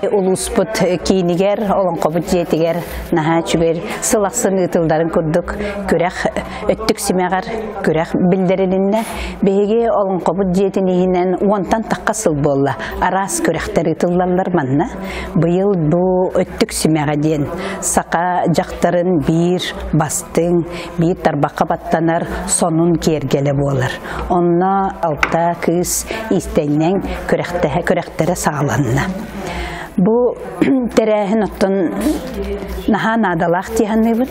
Улууспут киинигэр, Олоҥхобут дьиэтигэр наһаа үчүгэй сыл ахсын ыытылларын курдук күрэх өттүк симэҕэр күрэх биллэрилиннэ. Биһиги Олоҥхобут дьиэтин иһинэн уонтан тахха сыл буолла. Араас күрэхтэр ыытыллаллар манна. Быйыл бу өттүк симэҕэ диэн саха дьахтарын биир бастыҥ, биир тарбахха баттанар сонун киэргэлэ буолар. Онно алта кыыс иистэнньэҥ күрэхтэһэ күрэхтэрэ саҕаланна. Бу тэрээһин оттон наһаа наадалаах дии саныыбын.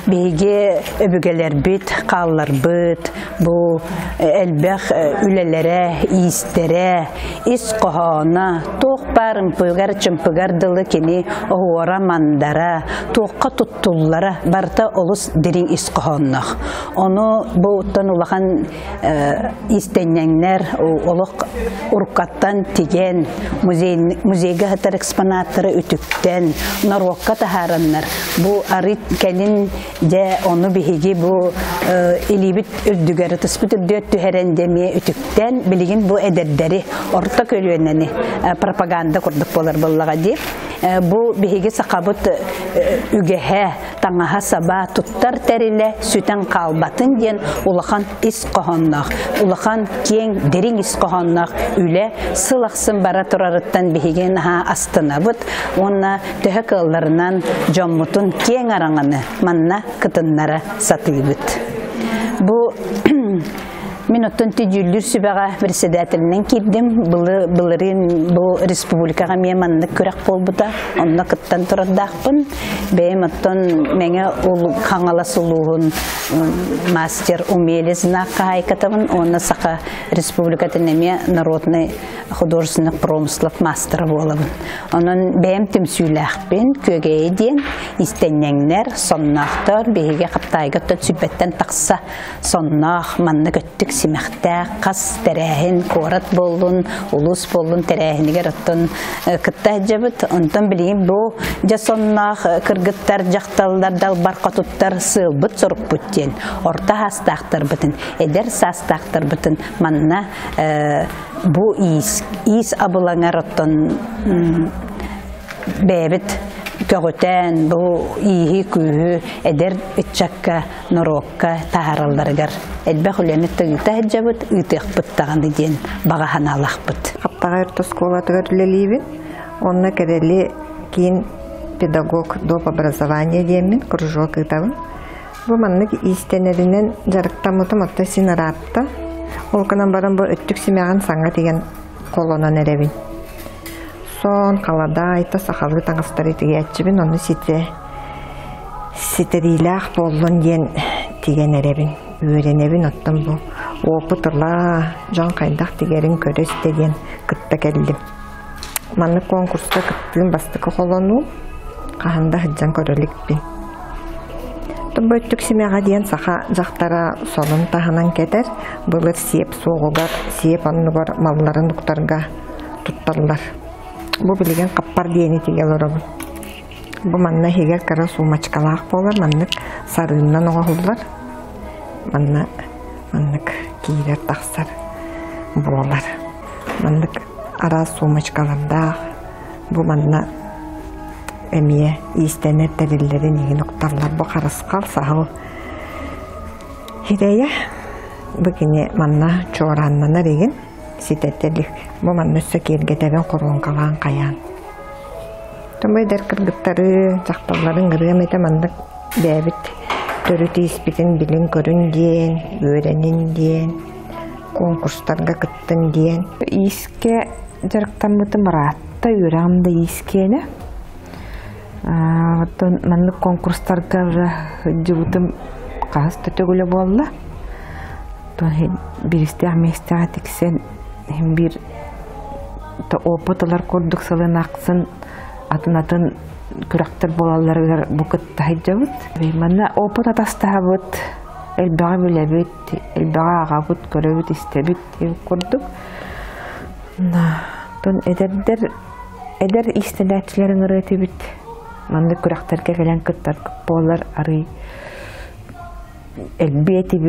Биһиги өбүгэлэрбит, хаалларбыт бу элбэх үлэлэрэ, иистэрэ, ис хоһооно, туох баар ымпыгар-чымпыгар дылы кини оһуора-мандара, туохха туттуллара барыта олус дириҥ ис хоһоонноох. Ону бу оттон улахан иистэнньэҥнэр олох уруккаттан тигэн, музей, музейга сытар экспонаттары үтүктэн, норуокка таһаараннар, бу арыт кэлин дьэ ону биһиги бу илиибит үрдүгэр, ытыспыт үрдүгэр түһэрэн дьэ эмиэ үтүктэн, билигин бу эдэрдэри, орто көлүөнэни пропаганда курдук буолар буоллаҕа дии. Бу биһиги сахабыт үгэһэ, таҥаһа-саба туттар тэрилэ сүтэн хаалбатын диэн улахан ис хоһоонноох, улахан киэҥ, дириҥ ис хоһоонноох үлэ сыл ахсын бара турарыттан биһиги наһаа астынабыт уонна төһө кыалларынан дьоммутун киэҥ араҥаны манна кытыннара сатыыбыт. Бу Мин оттон дьүүллүүр сүбэҕэ председателинэн киирдим. Былырыын бу республикаҕа эмиэ маннык күрэх буолбута. Онно кыттан турардаахпын. Бэйэм оттон Мэҥэ Хаҥалас улууһун мастер умелец знак хаһаайкатабын уонна Саха Республикатын эмиэ народный художественных промыслов маастара буолабын. Онон бэйэм түмсүүлээхпин, Күөгэйи диэн истэнньэҥнэр, сонноохтор биһиги Хаптаайга оттон сүлбэттэн тахса сонноох, маннык өттүк симэхтээх хас тэрээһин куорат буоллун, улуус буоллун тэрээһинигэр оттон кытта сылдьабыт. Онтон билигин бу дьэ сонноох кыргыттар, дьахталлар, далбар хотуттар сыалбыт сорукпут диэн орто саастаахтарбытын, эдэр саастаахтарбытын манна бу иис, иис абылаҥар оттон бэйэбит көҕүтэн бу ииһи-күүһү эдэр ыччакка норуокка таһааралларыгар элбэх үлэни тыыта сылдьабыт, ыытыахпыт даҕаны диэн баҕа санаалаахпыт. Хаптаҕай орто оскуолатыгар үлэлиибин. Онно Кэрэли киин педагог доп образование диэммин кружок ыытабын. Бу маннык иистэнэринэн дьарыктаммытым отто син ыраатта. Ол гынан баран бу өттүк симэҕин саҥа тигэн холонон эрэбин. Сон, халадаай, та сахалыы таҥастары тигээччибин, ону ситэ ситэриилээх буоллун диэн тигэн эрэбин, үөрэнэбин. Оттон бу опыт ыла, дьон хайдах тигэрин көрө истэ диэн кытта кэллим. Маннык конкурска кыттыым бастакы холонуу, хаһан да сылдьан көрө иликпин. Бу өттүк симэҕэ диэн саха дьахтара сонун таһынан кэтэр, былыр сиэп суоҕугар, сиэп оннугар малларын уктарга тутталлар. Бу билигин хаппар диэни тигэ олоробун. Бу манна иһигэр кыра сумочкалаах буолар, маннык сарыыннан оҥоһуллар. Манна маннык киирэр тахсар буолар. Маннык араас сумочкалардаах. Бу манна эмиэ иистэнэр тэриллэрин иһин укталлар. Бу харысхал, саһыл хирэйэ. Бу кини манна чуорааннанар игин ситэтэ илик. Бу манна өссө киэргэтэбин хоруоҥкалаан хайаан. Тумайдар кыргыттары, дьахталларын ырыам этэ маннык бэйэбит төрүт ииспитин билин-көрүн диэн, үөрэнин диэн, конкурстарга кыттын диэн. Иискэ дьарыктаммытым ыраатта, үөрэҕим да иискиэнэ. Оттон маннык конкурстарга уже сылдьыбытым хаһыс да төгүлэ буолла. Оттон биристээх миэстэҕэ тиксэн иһин биир опыт ылар курдук сылын ахсын атын-атын күрэхтэр буолалларыгар бу кытта сылдьабыт. Манна опыт атастаһабыт, элбэҕи билэбит, элбэҕи ааҕабыт, көрөбүт, истэбит курдук. Оттон эдэрдэр эдэр иистэнээччилэр ыҥырыа этибит. Маннык күрэхтэргэ кэлэн кыттар буолар арый. Элбиэтибит.